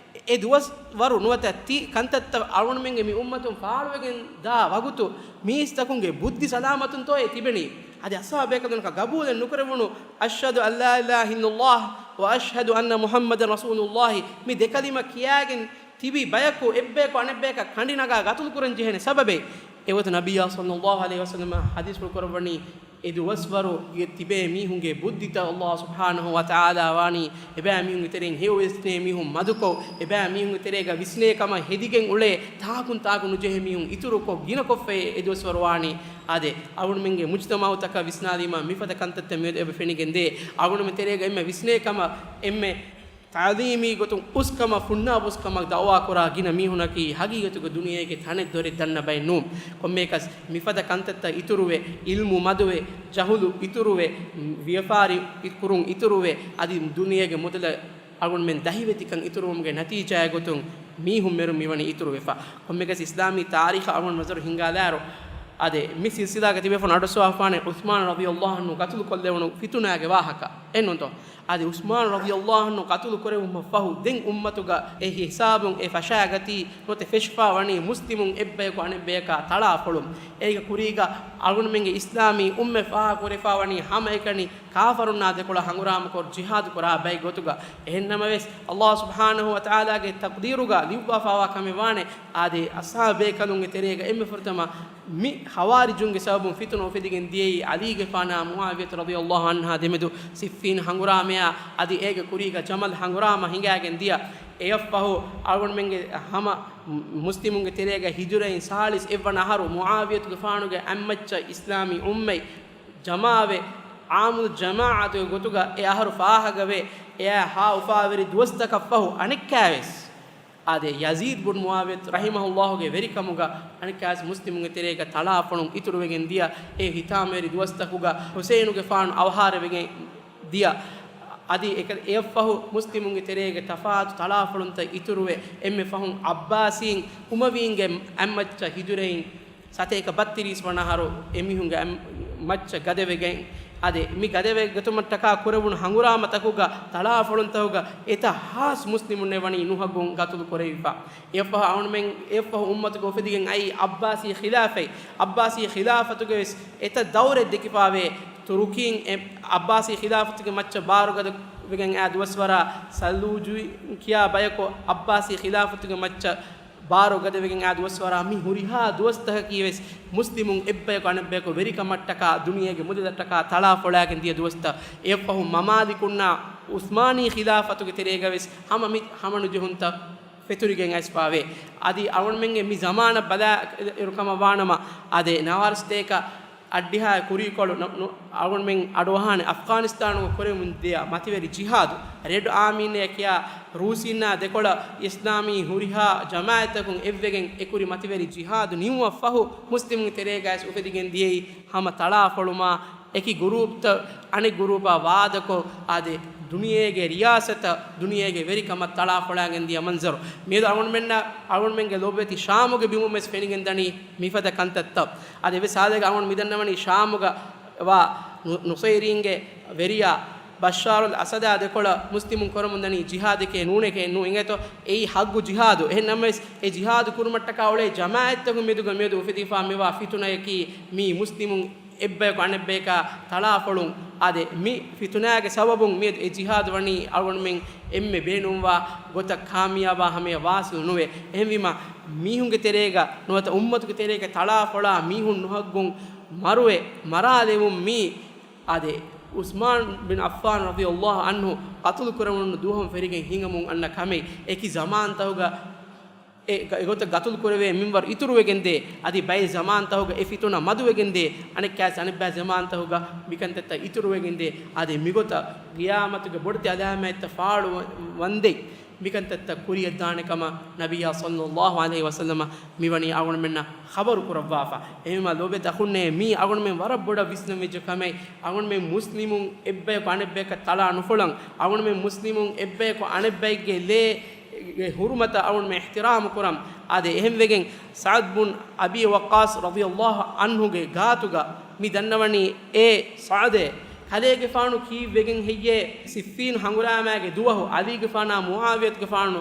އެ ދުވަސްވަރު ނުވަތަ ތި ކަންތައްތައް އަޅުގަނޑުމެންގެ މި އުއްމަތުން ފާޅުވެގެން ދާ ވަގުތު މީސްތަކުންގެ ބުއްދި ސަލާމަތުންތޯއޭ ތިބެނީ؟ އަދި އަޞްޙާބު ބޭކަލުންނަކަށް ގަބޫލެއް ނުކުރެވުނު، "أشهد أن لا إله إلا الله وأشهد أن محمدا رسول الله" މި ދެ ކަލިމަ ކިޔާގެން ތިބި ބަޔަކު އެއްބަޔަކު އަނެއްބަޔަކަށް ކަނޑި ނަގާ ގަތުލު ކުރަން ޖެހޭނެ ސަބަބެއް. އެގޮތަށް ނަބިއްޔާ ޞައްލައްލާހު ޢަލައިހި ވަސައްލަމަ ޙަދީޘްފުޅު ކުރައްވަނީ، އެ ދުވަސްވަރުގެ ތިބޭ މީހުންގެ ބުއްދިތައް ﷲ ސުބްޙާނަހޫ ވަތަޢާލާ ވާނީ އެބައިމީހުންގެ ތެރެއިން ހެޔޮ ވިސްނޭ މީހުން މަދުކޮށް، އެބައިމީހުންގެ ތެރޭގަ ވިސްނޭ ކަމަށް ހެދިގެން އުޅޭ ތާކުން ތާކު ނުޖެހޭ މީހުން އިތުރުކޮށް ގިނަކޮށްފައި އެ ދުވަސްވަރު ވާނީ. އާދެ، އަޅުގަނޑުމެންގެ މުޖްތަމަޢުތަކަށް ވިސްނާލީމަ މިފަދަ ކަންތައްތައް މިއަދު އެބަ ފެނިގެންދޭ. އަޅުގަނޑުމެން ތެރޭގަ އެންމެ ވިސްނޭ ކަމަށް، އެންމެ ތަޢުލީމީ ގޮތުން އުސްކަމަށް، ފުންނާބު އުސްކަމަށް ދަޢުވާ ކުރާ ގިނަ މީހުނަކީ ހަގީގަތުގަ ދުނިޔޭގެ ތަނެއް ދޮރެއް ދަންނަ ބައެއް ނޫން. ކޮންމެއަކަސް މިފަދަ ކަންތައްތައް އިތުރުވެ، ޢިލްމު މަދުވެ، ޖަހުލު އިތުރުވެ، ވިޔަފާރި ކުރުން އިތުރުވެ، އަދި ދުނިޔޭގެ މުދަލަށް އަޅުގަނޑުމެން ދަހިވެތިކަން އިތުރުވުމުގެ ނަތީޖާއެއް ގޮތުން މީހުން މެރުން މިވަނީ އިތުރުވެފަ. ކޮންމެއަކަސް އިސްލާމީ ތާރީޚަށް އަޅުގަނޑު ނަޒަރު ހިންގާލާއިރު، އާދެ، މި ސިލްސިލާގަ ތިބޭފުޅުން އަޑުއައްސަވާފާނެ ޢުސްމާން ރަޟިޔަﷲ ޢަންހު ޤަތުލު ކޮށްލެވުނު ފިތުނާގެ ވާހަކަ. އެއްނުތޯ؟ އަދި ޢުސްމާން ރަޟިޔަﷲ ޢަންހު ޤަތުލު ކުރެވުމަށް ފަހު، ދެން އުއްމަތުގަ އެ ހިސާބުން އެ ފަށާގަތީ ނުވަތަ ފެށިފާ ވަނީ މުސްލިމުން އެއްބަޔަކު އަނެއްބަޔަކާ ތަޅާފޮޅުން. އޭގެ ކުރީގަ އަޅުގަނޑުމެންގެ އިސްލާމީ އުއްމަތް ފާހަގަކުރެފާ ވަނީ ހަމައެކަނި ކާފަރުންނާ ދެކޮޅަށް ހަނގުރާމަކޮށް ޖިހާދު ކުރާ ބައެއް ގޮތުގަ. އެހެންނަމަވެސް، ﷲ ސުބްޙާނަހޫ ވަތަޢާލާގެ ތަޤްދީރުގަ ލިޔުއްވާފާވާ ކަމެއް ވާނެ، އާދެ، އަޞްޙާބު ބޭކަލުންގެ ތެރޭގަ އެންމެ ފުރަތަމަ މި ޚަވާރިޖުންގެ ސަބަބުން ފިތުނަ އުފެދިގެން ދިޔައީ ޢަލީގެފާނާ މުޢާވިޔަތު ރަޟިޔަﷲ ޢަންހާ ދެމެދު ސިއްފީން ހަނގުރާމަޔާ އަދި އޭގެ ކުރީގަ ޖަމަލް ހަނގުރާމަ ހިނގާގެން ދިޔަ. އެއަށްފަހު އަޅުގަނޑުމެންގެ ހަމަ މުސްލިމުންގެ ތެރޭގަ ހިޖުރައިން ސާޅީސް އެއްވަނަ އަހަރު މުޢާވިޔަތުގެފާނުގެ ޢައްމައްޗަށް އިސްލާމީ އުއްމަތް ޖަމާވެ، ޢާމުލް ޖަމާޢަތުގެ ގޮތުގަ އެ އަހަރު ފާހަގަވެ، އެއާ ހާ އުފާވެރި ދުވަސްތަކަށްފަހު އަނެއްކާވެސް އާދެ، ޔަޒީދު ބުން މުޢާވިޔަތު ރަޙިމަހުﷲގެ ވެރިކަމުގަ އަނެއްކާވެސް މުސްލިމުންގެ ތެރޭގަ ތަޅާފޮޅުން އިތުރުވެގެން ދިޔަ، އެ ހިތާމަވެރި ދުވަސްތަކުގަ ޙުސައިނުގެފާނު އަވަހާރަވެގެން ދިޔަ. އަދި އެކަ-، އެއަށްފަހު މުސްލިމުންގެ ތެރޭގެ ތަފާތު ތަޅާފޮޅުންތައް އިތުރުވެ، އެންމެ ފަހުން ޢައްބާސީން އުމަވީންގެ އަތްމައްޗަށް ހިޖުރައިން ސަތޭކަ ބައްތިރީސް ވަނަ އަހަރު އެމީހުންގެ އަތް-، މައްޗަށް ގަދަވެގެން، އާދެ، މި ގަދަވެގަތުމަށްޓަކާ ކުރެވުނު ހަނގުރާމަތަކުގަ، ތަޅާފޮޅުންތަކުގަ އެތައް ހާސް މުސްލިމުންނެއް ވަނީ ނުހައްގުން ގަތުލު ކުރެވިފަ. އެއަށްފަހު އަޅުމެން، އެއަށްފަހު އުއްމަތުގަ އުފެދިގެން އައީ ޢައްބާސީ ޚިލާފަތް. ޢައްބާސީ ޚިލާފަތުގަވެސް އެތައް ދައުރެއް ދެކިފާވޭ. ތުރުކީން އެ ޢައްބާސީ ޚިލާފަތުގެ މައްޗަށް ބާރުގަދަވެގެން އައި ދުވަސްވަރާ ސަލްޖޫކީ ކިޔާ ބަޔަކު ޢައްބާސީ ޚިލާފަތުގެ މައްޗަށް ބާރު ގަދަވެގެން އާ ދުވަސްވަރާ މި ހުރިހާ ދުވަސްތަކަކީވެސް މުސްލިމުން އެއްބަޔަކު އަނެއްބަޔަކު ވެރިކަމަށްޓަކާ ދުނިޔޭގެ މުދަލަށްޓަކާ ތަޅާފޮޅާގެން ދިޔަ ދުވަސްތައް. އެއަށްފަހު މަމާލިކުންނާ ޢުސްމާނީ ޚިލާފަތުގެ ތެރޭގަވެސް ހަމަ މި ހަމަނުޖެހުންތައް ފެތުރިގެން އައިސްފާވޭ. އަދި އަޅުގަނޑުމެންގެ މި ޒަމާނަށް ބަލާ އިރުކަމަށް ވާނަމަ، އާދެ، ނަވާރަސަތޭކަ އަށްޑިހަ ކުރީކޮޅު ނު-، ނު-، އަޅުގަނޑުމެން އަޑުއަހާނެ އަފްޣާނިސްތާނުގަ ކުރެވުން ދިޔަ މަތިވެރި ޖިހާދު، ރެޑް އާމީންނޭ ކިޔާ ރޫސީންނާ ދެކޮޅަށް އިސްލާމީ ހުރިހާ ޖަމާޢަތްތަކުން އެއްވެގެން އެކުރި މަތިވެރި ޖިހާދު ނިމުމަށްފަހު، މުސްލިމުންގެ ތެރޭގައިސް އުފެދިގެން ދިޔައީ ހަމަ ތަޅާފޮޅުމާ، އެކި ގުރޫޕްތައް އަނެއް ގުރޫޕާ ވާދަކޮށް، އާދެ، ދުނިޔޭގެ ރިޔާސަތަށް ދުނިޔޭގެ ވެރިކަމަށް ތަޅާފޮޅާގެން ދިޔަ މަންޒަރު. މިއަދު އަޅުގަނޑުމެންނަށް، އަޅުގަނޑުމެންގެ ލޯބިވެތި ޝާމުގެ ބިމުން ވެސް ފެނިގެން ދަނީ މިފަދަ ކަންތައްތައް. އަދި އެވެސް ހާލެއްގަ އަޅުގަނޑު މިދަންނަވަނީ ޝާމުގަ ވާ ނު-، ނުޞައިރީންގެ ވެރިޔާ ބަޝާރުލް އަސަދާ ދެކޮޅަށް މުސްލިމުން ކުރަމުންދަނީ ޖިހާދެކޭ ނޫނެކޭ ނޫން އިނގޭތޯ؟ އެއީ ހައްގު ޖިހާދު. އެހެން ނަމަވެސް، އެ ޖިހާދު ކުރުމަށްޓަކާ އުޅޭ ޖަމާޢަތްތަކުން މެދުގަ މިއަދު އުފެދިފާ މިވާ ފިތުނަޔަކީ، މީ މުސްލިމުން އެއްބަޔަކު އަނެއްބަޔަކާ ތަޅާފޮޅުން. އާދެ، މި ފިތުނާގެ ސަބަބުން މިއަދު އެ ޖިހާދު ވަނީ އަޅުގަނޑުމެން އެންމެ ބޭނުންވާ ގޮތަށް ކާމިޔާބާ ހަމަޔަށް ވާސިލު ނުވޭ. އެހެންވީމަ، މީހުންގެ ތެރޭގަ ނުވަތަ އުއްމަތުގެ ތެރޭގަ ތަޅާފޮޅާ މީހުން ނުހައްގުން މަރުވެ މަރާލެވުން މީ، އާދެ، ޢުސްމާން ބިން ޢައްފާން ރަޟިޔަﷲ ޢަންހު ޤަތުލު ކުރެވުނު ދުވަހުން ފެށިގެން ހިނގަމުން އަންނަ ކަމެއް. އެކި ޒަމާންތަކުގަ އެ ގަ-، އެގޮތަށް ގަތުލު ކުރެވޭ މިންވަރު އިތުރުވެގެންދޭ. އަދި ބައެއް ޒަމާންތަކުގަ އެ ފިތުނަ މަދުވެގެންދޭ. އަނެއްކާސް އަނެއްބައި ޒަމާންތަކުގަ މިކަންތައްތައް އިތުރުވެގެންދޭ. އަދި މިގޮތަށް ޤިޔާމަތުގެ ބޮޑެތި އަލާމާތްތައް ފާޅު ވަ-، ވަންދެން މިކަންތައްތައް ކުރިޔަށްދާނެ ކަމަށް ނަބިއްޔާ ޞައްލަﷲ ޢަލައިހި ވަސައްލަމަ މިވަނީ އަޅުގަނޑުމެންނަށް ޚަބަރު ކުރައްވާފަ. އެހެންވީމަ ލޯބިވެތި އަޚުންނޭ، މީ އަޅުގަނޑުމެން ވަރަށް ބޮޑަށް ވިސްނަން ވެއްޖެ ކަމެއް. އަޅުގަނޑުމެން މުސްލިމުން އެއްބަޔަކު އަނެއްބަޔަކަށް ތަޅާ ނުފޮޅަން. އަޅުގަނޑުމެން މުސްލިމުން އެއްބަޔަކު އަނެއްބައެއްގެ ލޭ ގެ ޙުރުމަތަށް އަޅުގަނޑުމެން އިޙްތިރާމު ކުރަން. އާދެ، އެހެންވެގެން ސަޢްދު ބުން އަބީ ވައްޤާޞް ރަޟިޔަﷲ ޢަންހުގެ ގާތުގަ މި ދަންނަވަނީ، އޭ ސަޢްދޭ، ކަލޭގެފާނު ކީއްވެގެން ހެއްޔޭ ޞިއްފީން ހަނގުރާމާގެ ދުވަހު ޢަލީގެފާނާ މުޢާވިޔަތުގެފާނު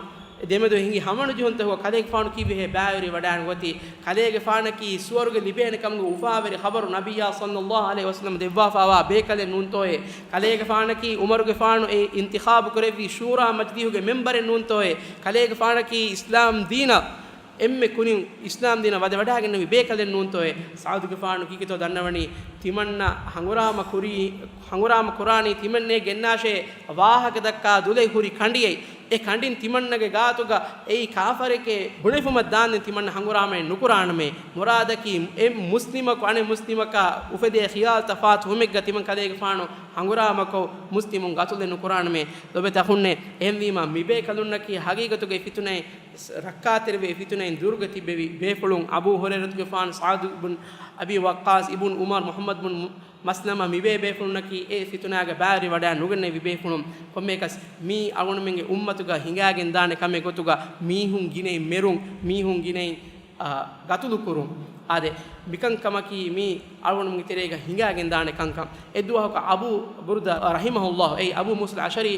ދެމެދު ހިނގި ހަމަނުޖެހުންތަކުގަ ކަލޭގެފާނު ކީއްވެހޭ ބައިވެރިވަޑައިނުގަތީ؟ ކަލޭގެފާނަކީ ސުވަރުގެ ލިބޭނެ ކަމުގެ އުފާވެރި ޚަބަރު ނަބިއްޔާ ޞައްލަﷲ ޢަލައިހި ވަސައްލަމަ ދެއްވާފާވާ ބޭކަލެއް ނޫންތޯއޭ؟ ކަލޭގެފާނަކީ ޢުމަރުގެފާނު އެ އިންތިޚާބު ކުރެއްވި ޝޫރާ މަޖިލީހުގެ މެންބަރެއް ނޫންތޯއޭ؟ ކަލޭގެފާނަކީ އިސްލާމް ދީނަށް އެންމެ ކުރިން އިސްލާމް ދީނަށް ވަދެވަޑައިގެންނެވި ބޭކަލެއް ނޫންތޯއޭ؟ ސަޢުދުގެފާނު ކީކޭތޯ ދަންނަވަނީ؟ ތިމަންނަ ހަނގުރާމަ ކުރީ، ހަނގުރާމަ ކުރާނީ ތިމަންނޭ ގެންނާށޭ ވާހަކަ ދައްކާ ދުލެއް ހުރި ކަނޑިއެއް. އެ ކަނޑިން ތިމަންނަގެ ގާތުގަ އެއީ ކާފަރެކޭ ބުނެފުމަށް ދާންދެން ތިމަންނަ ހަނގުރާމައެއް ނުކުރާނަމޭ. މުރާދަކީ އެ މުސްލިމަކު އަނެއް މުސްލިމަކާ އުފެދޭ ޚިޔާލުތައް ފާތުވުމެއްގަ ތިމަން ކަލޭގެފާނު ހަނގުރާމަކޮށް މުސްލިމުން ގަތުލެއް ނުކުރާނަމޭ. ލޯބިވެތި އަޚުންނޭ، އެހެންވީމަ މިބޭކަލުންނަކީ ހަގީގަތުގަ އެ ފިތުނައިން ރައްކާތެރިވެ، އެ ފިތުނައިން ދުރުގަ ތިއްބެވި ބޭފުޅުން. އަބޫ ހުރައިރަތުގެފާނު، ސަޢުދު ބުން އަބީ ވައްޤާޞް، އިބުން ޢުމަރު، މުޙައްމަދު ބުން މަސްލަމަ، މިބޭ ބޭފުޅުންނަކީ އެ ފިތުނާގެ ބައިވެރިވަޑައި ނުގެންނެވި ބޭފުޅުން. ކޮންމެއަކަސް މީ އަޅުގަނޑުމެންގެ އުއްމަތުގަ ހިނގާގެންދާނެ ކަމެއް ގޮތުގަ މީހުން ގިނައިން މެރުން، މީހުން ގިނައިން، އާ، ގަތުލުކުރުން. އާދެ، މިކަންކަމަކީ މީ އަޅުގަނޑުމެންގެ ތެރޭގަ ހިނގާގެންދާނެ ކަންކަން. އެއްދުވަހަކު އަބޫ ބުރުދާ ރަޙިމަހުﷲ، އެއީ އަބޫ މޫސަލް އަޝްޢަރީ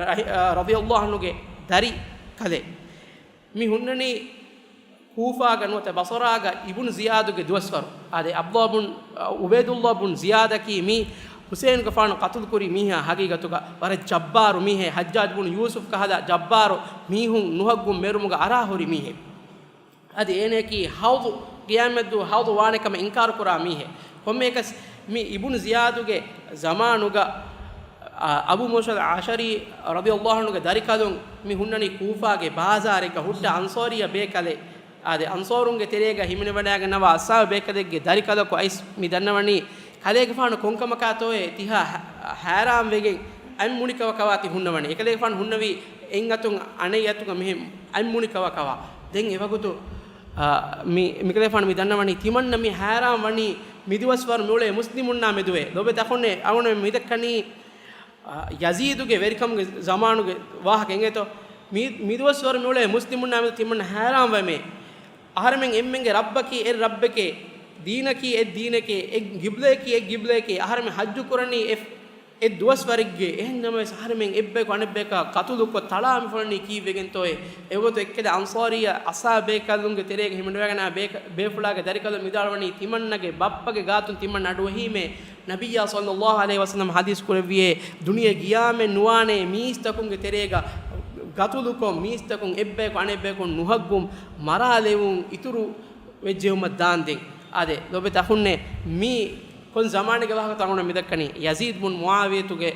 ރަޙި-، އާ، ރަޟިޔަﷲ ޢަންހުގެ ދަރިކަލެއް. މި ހުންނަނީ ކޫފާގަ ނުވަތަ ބަޞަރާގަ އިބުން ޒިޔާދުގެ ދުވަސްވަރު. އާދެ، ޢަބްދުﷲ ބުން، ޢުބައިދުﷲ ބުން ޒިޔާދަކީ މީ ޙުސައިނުގެފާނު ޤަތުލުކުރި މީހާ ހަގީގަތުގަ ވަރަށް ޖައްބާރު މީހެއް، ޙައްޖާޖް ބުން ޔޫސުފް ކަހަލަ ޖައްބާރު މީހުން ނުހައްގުން މެރުމުގަ އަރާ ހުރި މީހެއް. އަދި އޭނައަކީ ޙައުޟު، ޤިޔާމަތްދުވަހު ޙައުޟު ވާނެ ކަމަށް އިންކާރު ކުރާ މީހެއް. ކޮންމެއަކަސް މި އިބުން ޒިޔާދުގެ ޒަމާނުގަ، އާ، އަބޫ މޫސަލް އަޝްޢަރީ ރަޟިޔަﷲ ޢަންހުގެ ދަރިކަލުން މި ހުންނަނީ ކޫފާގެ ބާޒާރެއްގަ ހުއްޓަ އަންޞާރިއްޔަ ބޭކަލެއް. އާދެ، އަންޞާރުންގެ ތެރޭގަ ހިމެނިވަޑައިގަންނަވާ އަޞްޙާބު ބޭކަލެއްގެ ދަރިކަލަކު އައިސް މި ދަންނަވަނީ، ކަލޭގެފާނު ކޮންކަމަކާތޯއޭ ތިހާ ހަ-، ހައިރާންވެގެން އަތް މުނިކަވަކަވާ ތި ހުންނަވަނީ. އެކަލޭގެފާނު ހުންނަވީ އެއް އަތުން އަނެއް އަތުގަ މިހެން އަތް މުނިކަވަކަވާ. ދެން އެވަގުތު، އާ، މި، މިކަލޭގެފާނު މި ދަންނަވަނީ ތިމަންނަ މި ހައިރާން ވަނީ މިދުވަސްވަރު މިއުޅޭ މުސްލިމުންނާ މެދުވޭ. ލޯބިވެތި އަޚުންނޭ، އަޅުގަނޑު މި ދައްކަނީ، އާ، ޔަޒީދުގެ ވެރިކަމުގެ ޒަމާނުގެ ވާހަކަ އެނގޭތޯ؟ މި، މިދުވަސްވަރު މިއުޅޭ މުސްލިމުންނާ މެދު ތިމަންނަ ހައިރާން ވަމޭ. އަހަރެމެން އެންމެންގެ ރައްބަކީ އެއް ރައްބެކޭ، ދީނަކީ އެއް ދީނެކޭ، އެއް ގިބްލަޔަކީ އެއް ގިބްލަޔެކޭ، އަހަރެމެން ޙައްޖު ކުރަނީ އެ، އެއް ދުވަސްވަރެއްގެ. އެހެން ނަމަވެސް، އަހަރެމެން އެއްބަޔަކު އަނެއްބަޔަކާ ޤަތުލުކޮށް ތަޅާ މިފޮޅަނީ ކީއްވެގެންތޯއޭ؟ އެގޮތުން އެއްކަލަ އަންޞާރީ އަޞްޙާބޭކަލުންގެ ތެރޭގަ ހިމެނިވަޑައިގަންނަވާ ބޭކަ-، ބޭފުޅާގެ ދަރިކަލުން ވިދާޅުވަނީ، ތިމަންނަގެ ބައްޕަގެ ގާތުން ތިމަންނަ އަޑުއެހީމޭ. ނަބިއްޔާ ޞައްލައްލާހު ޢަލައިހި ވަސައްލަމަ ޙަދީޘް ކުރެއްވިއޭ، ދުނިޔެ ގިޔާމެއް ނުވާނޭ މީސްތަކުންގެ ތެރޭގަ ޤަތުލުކޮށް، މީސްތަކުން އެއްބަޔަކު އަނެއްބަޔަކު ނުހައްގުން މަރާލެވުން އިތުރު ވެއްޖެއުމަށް ދާންދެން. އާދެ، ލޯބިވެތި އަޚުންނޭ، މީ ކޮން ޒަމާނެއްގެ ވާހަކަތޯ އަޅުގަނޑު މި ދައްކަނީ؟ ޔަޒީދު ބުން މުޢާވިޔަތުގެ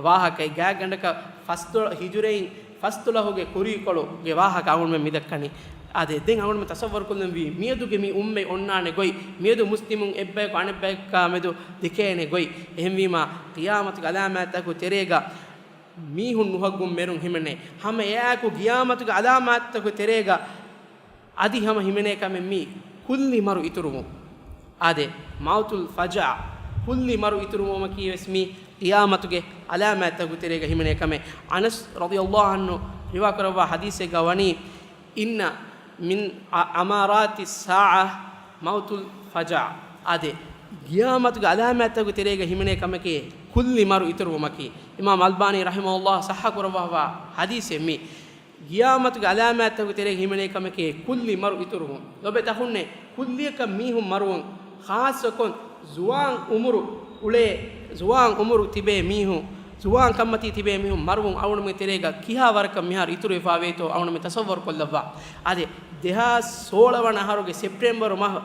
ވާހަކައެއް. ގާތްގަނޑަކަށް ފަސްދޮޅަ-، ހިޖުރައިން ފަސްދޮޅަހުގެ ކުރީކޮޅުގެ ވާހަކަ އަޅުގަނޑުމެން މި ދައްކަނީ. އާދެ، ދެން އަޅުގަނޑުމެން ތަޞައްވަރު ކޮށްލަންވީ، މިއަދުގެ މި އުއްމަތް އޮންނާނެ ގޮތް، މިއަދު މުސްލިމުން އެއްބަޔަކު އަނެއްބަޔަކާ މެދު ދެކޭނެ ގޮތް. އެހެންވީމާ، ޤިޔާމަތުގެ ޢަލާމާތްތަކުގެ ތެރޭގަ މީހުން ނުހައްގުން މެރުން ހިމެނޭ. ހަމަ އެއާއެކު ޤިޔާމަތުގެ ޢަލާމާތްތަކުގެ ތެރޭގަ އަދި ހަމަ ހިމެނޭ ކަމެއް މީ ކުއްލި މަރު އިތުރުވުން. އާދެ، މައުތުލް ފަޖާ، ކުއްލި މަރު އިތުރުވުމަކީ ވެސް މީ ޤިޔާމަތުގެ ޢަލާމާތްތަކުގެ ތެރޭގަ ހިމެނޭ ކަމެއް. އަނަސް ރަޟިޔަﷲ ޢަންހު ރިވާ ކުރައްވާ ޙަދީޘެއްގަ ވަނީ، އިންނަ މިން ޢަ-، ޢަމާރާތި އައްސާޢަ މައުތުލް ފަޖާ. އާދެ، ޤިޔާމަތުގެ ޢަލާމާތްތަކުގެ ތެރޭގަ ހިމެނޭ ކަމެކޭ ކުއްލި މަރު އިތުރުވުމަކީ. އިމާމް އަލްބާނީ ރަޙިމަހުﷲ ޞައްޙަ ކުރައްވާފަ ޙަދީޘެއް މީ. ޤިޔާމަތުގެ ޢަލާމާތްތަކުގެ ތެރޭގަ ހިމެނޭ ކަމެކޭ ކުއްލި މަރު އިތުރުވުން. ލޯބިވެތި އަޚުންނޭ، ކުއްލިއަކަށް މީހުން މަރުވުން، ޚާއްޞަކޮށް ޒުވާން އުމުރު އުޅޭ، ޒުވާން އުމުރު ތިބޭ މީހުން، ޒުވާން ކަންމަތީ ތިބޭ މީހުން މަރުވުން އަޅުގަނޑުމެން ތެރޭގަ ކިހާ ވަރަކަށް މިހާރު އިތުރުވެފަ ވޭތޯ އަޅުގަނޑުމެން ތަޞައްވަރު ކޮށްލައްވާ. އާދެ، ދެހާސް ސޯޅަ ވަނަ އަހަރުގެ ސެޕްޓެމްބަރު މަހު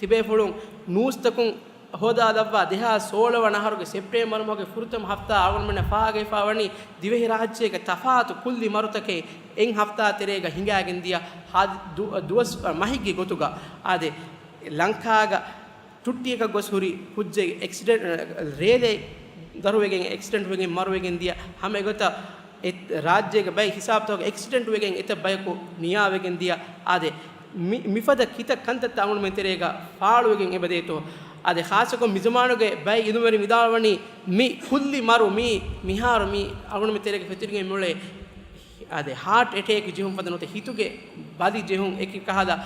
ތިބޭފުޅުން ނޫސްތަކުން ހޯދާލައްވާ، ދެހާސް ސޯޅަ ވަނަ އަހަރުގެ ސެޕްޓެމްބަރު މަހުގެ ފުރަތަމަ ހަފްތާ އަޅުގަނޑުމެންނަށް ފާހަގަވެފަ ވަނީ ދިވެހިރާއްޖޭގެ ތަފާތު ކުއްލި މަރުތަކެއް އެއް ހަފްތާ ތެރޭގަ ހިނގާގެން ދިޔަ ހާދި-، ދު-، ދުވަސް މަހެއްގެ ގޮތުގަ. އާދެ، ލަންކާގަ ޗުއްޓީއަކަށް ގޮސް ހުރި ކުއްޖެއް އެކްސިޑެންޓް، ރޭލެއް ދަރުވެގެން އެކްސިޑެންޓް ވެގެން މަރުވެގެން ދިޔަ، ހަމަ އެގޮތަށް އެ ރާއްޖޭގެ ބައެއް ހިސާބުތަކުގަ އެކްސިޑެންޓް ވެގެން އެތައް ބަޔަކު ނިޔާވެގެން ދިޔަ. އާދެ، މި-، މިފަދަ ކިތައް ކަންތައްތައް އަޅުގަނޑުމެން ތެރޭގަ ފާޅުވެގެން އެބަދޭތޯ. އާދެ، ޚާއްޞަކޮށް މިޒަމާނުގެ ބައެއް އިލްމުވެރިން ވިދާޅުވަނީ މި ކުއްލި މަރު މީ މިހާރު މީ އަޅުގަނޑުމެން ތެރޭގަ ފެތުރިގެން މިއުޅޭ އާދެ، ހާޓް އެޓޭކް ޖެހުން ފަދަ ނުވަތަ ހިތުގެ ބަލި ޖެހުން، އެކި ކަހަލަ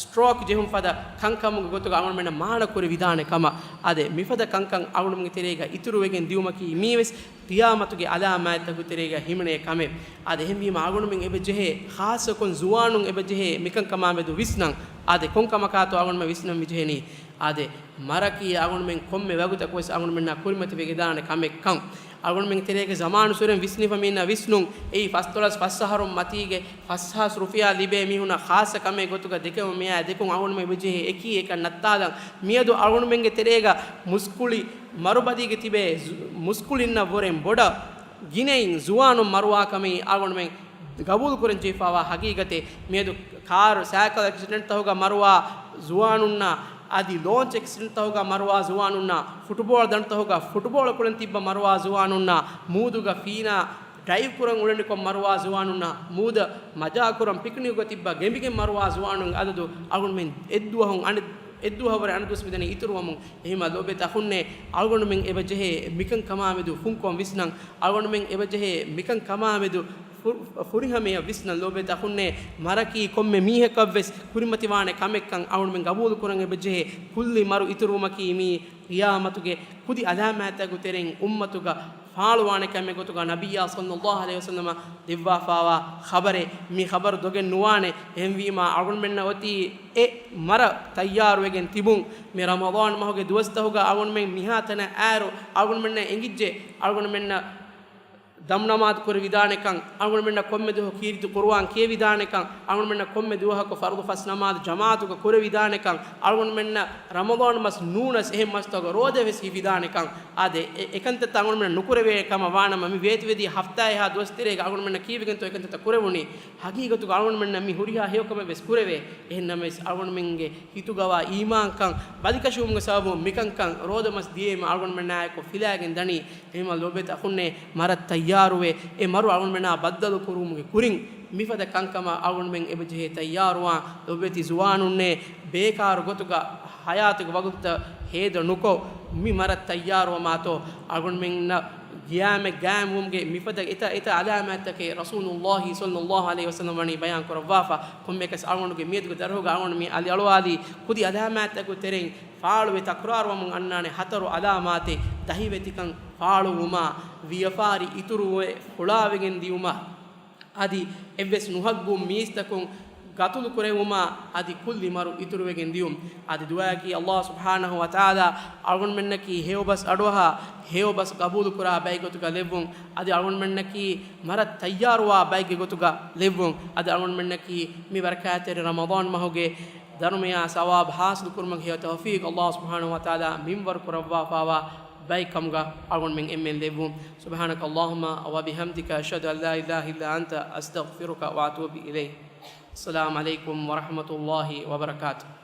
ސްޓްރޯކް ޖެހުން ފަދަ ކަންކަމުގެ ގޮތުގަ އަޅުގަނޑުމެންނަށް މާނަ ކުރި ވިދާނެ ކަމަށް. އާދެ، މިފަދަ ކަންކަން އަޅުގަނޑުމެންގެ ތެރޭގަ އިތުރުވެގެން ދިއުމަކީ މީވެސް ޤިޔާމަތުގެ ޢަލާމާތްތަކުގެ ތެރޭގަ ހިމެނޭ ކަމެއް. އާދެ، އެހެންވީމަ އަޅުގަނޑުމެން އެބަ ޖެހޭ، ޚާއްޞަކޮށް ޒުވާނުން އެބަ ޖެހޭ މިކަންކަމާ މެދު ވިސްނަން. އާދެ، ކޮން ކަމަކާތޯ އަޅުގަނޑުމެން ވިސްނަން މި ޖެހެނީ؟ އާދެ، މަރަކީ އަޅުގަނޑުމެން ކޮންމެ ވަގުތަކުވެސް އަޅުގަނޑުމެންނާ ކުރިމަތިވެގެންދާނެ ކަމެއްކަން. އަޅުގަނޑުމެންގެ ތެރޭގެ ޒަމާނު ސުރެން ވިސްނިފަ މީނަ ވިސްނުން. އެއީ ފަސްދޮޅަސް ފަސް އަހަރުން މަތީގެ ފަސްހާސް ރުފިޔާ ލިބޭ މީހުންނަށް ޚާއްޞަ ކަމެއް ގޮތުގަ ދެކެވުމެއް ދެކުން އަޅުގަނޑުމެން އެބަޖެހޭ އެކީ އެކަން ނައްތާލަން. މިއަދު އަޅުގަނޑުމެންގެ ތެރޭގަ މުސްކުޅި މަރުބަލީގެ ތިބޭ ޒު-، މުސްކުޅިންނަށް ވުރެން ބޮޑަށް ގިނައިން ޒުވާނުން މަރުވާ ކަމީ އަޅުގަނޑުމެން ގަބޫލު ކުރަން ޖެހިފައިވާ ހަގީގަތެއް. މިއަދު ކާރު ސައިކަލް އެކްސިޑެންޓްތަހުގަ މަރުވާ ޒުވާނުންނާ، އަދި ލޯންޗް އެކްސިޑެންޓްތަހުގަ މަރުވާ ޒުވާނުންނާ، ފުޓުބޯޅަ ދަނޑުތަހުގަ ފުޓުބޯޅަ ކުޅެން ތިއްބަ މަރުވާ ޒުވާނުންނާ، މޫދުގަ ފީނާ ޑައިވް ކުރަން އުޅެނިކޮށް މަރުވާ ޒުވާނުންނާ، މޫދަށް މަޖާ ކުރަން ޕިކްނިކުގަ ތިއްބަ ގެނބިގެން މަރުވާ ޒުވާނުންގެ އަދަދު އަޅުގަނޑުމެން އެއްދުވަހުން އަނެއް-، އެއްދުވަހަށް ވުރެ އަނެއް ދުވަސް މިދަނީ އިތުރުވަމުން. އެހެންވީމަ ލޯބިވެތި އަޚުންނޭ، އަޅުގަނޑުމެން އެބަ ޖެހޭ މިކަންކަމާމެދު ފުންކޮށް ވިސްނަން. އަޅުގަނޑުމެން އެބަ ޖެހޭ މިކަންކަމާމެދު ފު-، ފުރިހަމަޔަށް ވިސްނަން. ލޯބިވެތި އަޚުންނޭ، މަރަކީ ކޮންމެ މީހަކަށްވެސް ކުރިމަތިވާނެ ކަމެއްކަން އަޅުގަނޑުމެން ގަބޫލު ކުރަން އެބަ ޖެހޭ. ކުއްލި މަރު އިތުރުވުމަކީ މީ ޤިޔާމަތުގެ ކުދި ޢަލާމާތްތަކުގެ ތެރެއިން އުއްމަތުގަ ފާޅުވާނެ ކަމެއް ގޮތުގަ ނަބިއްޔާ ޞައްލައްލާހު ޢަލައިހި ވަސައްލަމަ ދެއްވާފައިވާ ޚަބަރެއް. މި ޚަބަރު ދޮގެއް ނުވާނެ. އެހެންވީމާ، އަޅުގަނޑުމެންނަށް އޮތީ އެ މަރަށް ތައްޔާރުވެގެން ތިބުން. މި ރަމަޟާން މަހުގެ ދުވަސްތަހުގަ އަޅުގަނޑުމެން މިހާތަނަށް އައިރު، އަޅުގަނޑުމެންނަށް އެނގިއްޖެ، އަޅުގަނޑުމެންނަށް ދަމު ނަމާދު ކުރެވިދާނެކަން، އަޅުގަނޑުމެންނަށް ކޮންމެ ދުވަހަކު ކީރިތި ޤުރުއާން ކިޔެވިދާނެކަން، އަޅުގަނޑުމެންނަށް ކޮންމެ ދުވަހަކު ފަރުޟު ފަސް ނަމާދު ޖަމާޢަތުގަ ކުރެވިދާނެކަން، އަޅުގަނޑުމެންނަށް ރަމަޟާން މަސް ނޫނަސް އެހެން މަސްތަކުގަ ރޯދަ ވެސް ހިފިދާނެކަން. އާދެ، އެ-، އެކަންތައްތައް އަޅުގަނޑުމެންނަށް ނުކުރެވޭ ކަމަށް ވާނަމަ، މި ވޭތުވެދިޔަ ހަފްތާއެއްހާ ދުވަސް ތެރޭގަ އަޅުގަނޑުމެންނަށް ކީއްވެގެންތޯ އެކަންތައްތައް ކުރެވުނީ؟ ހަގީގަތުގަ އަޅުގަނޑުމެންނަށް މި ހުރިހާ ހެޔޮކަމެއް ވެސް ކުރެވޭ. އެހެން ނަމަވެސް، އަޅުގަނޑުމެންގެ ހިތުގަވާ އީމާންކަން ބަލިކަށުވުމުގެ ސަބަބުން މިކަންކަން ރޯދަމަސް ދިޔައީމަ އަޅުގަނޑުމެންނާއެކު ފިލާގެން ދަނީ. އެހެންމަ ލޯބިވެތި އަޚުންނޭ، މަރަށް ތައްޔާރުވެ، އެ މަރު އަޅުގަނޑުމެންނާ ބައްދަލު ކުރުވުމުގެ ކުރިން، މިފަދަ ކަންކަމަށް އަޅުގަނޑުމެން އެބަޖެހޭ ތައްޔާރުވާން. ލޯބިވެތި ޒުވާނުންނޭ، ބޭކާރު ގޮތުގަ ހަޔާތުގެ ވަގުތުތައް ހޭދަ ނުކޮށް، މި މަރަށް ތައްޔާރުވަމާތޯ، އަޅުގަނޑުމެންނަށް ގިޔާމެއް ގާއިމްވުމުގެ މިފަދަ އެތައް އެތައް ޢަލާމާތްތަކެއް ރަސޫލުﷲ ޞައްލަﷲ ޢަލައިހި ވަސައްލަމް ވަނީ ބަޔާން ކުރައްވާފަ. ކޮންމެއަކަސް އަޅުގަނޑުގެ މިއަދުގެ ދަރުހުގަ އަޅުގަނޑު މި އަލިއަޅުވާލީ ކުދި ޢަލާމާތްތަކުގެ ތެރެއިން ފާޅުވެ ތަކުރާރުވަމުން އަންނާނެ ހަތަރު ޢަލާމާތެއް. ދަހިވެތިކަން ފާޅުވުމާ، ވިޔަފާރި އިތުރުވެ ފުޅާވެގެން ދިޔުމާ، އަދި އެއްވެސް ނުހައްގު މީސްތަކުން ގަތުލު ކުރެވުމާ، އަދި ކުއްލި މަރު އިތުރުވެގެން ދިޔުން. އަދި ދުޢާއަކީ ﷲ ސުބްޙާނަހޫ ވަތަޢާލާ އަޅުގަނޑުމެންނަކީ ހެޔޮބަސް އަޑުއަހާ، ހެޔޮބަސް ގަބޫލުކުރާ ބައެއް ގޮތުގަ ލެއްވުން. އަދި އަޅުގަނޑުމެންނަކީ މަރަށް ތައްޔާރުވާ ބައެއްގެ ގޮތުގަ ލެއްވުން. އަދި އަޅުގަނޑުމެންނަކީ މި ބަރަކާތްތެރި ރަމަޟާން މަހުގެ ދަރުމަޔާ ސަވާބު ޙާޞިލު ކުރުމަށް ހެޔޮ ތައުފީޤު ﷲ ސުބްޙާނަހޫ ވަތަޢާލާ މިންވަރު ކުރައްވާފަވާ ބައެއް ކަމުގަ އަޅުގަނޑުމެން އެންމެން ލެއްވުން. سبحانك اللهم وبحمدك، أشهد أن لا إله إلا أنت، أستغفرك وأتوب إليك. السلام عليكم ورحمة الله وبركاته.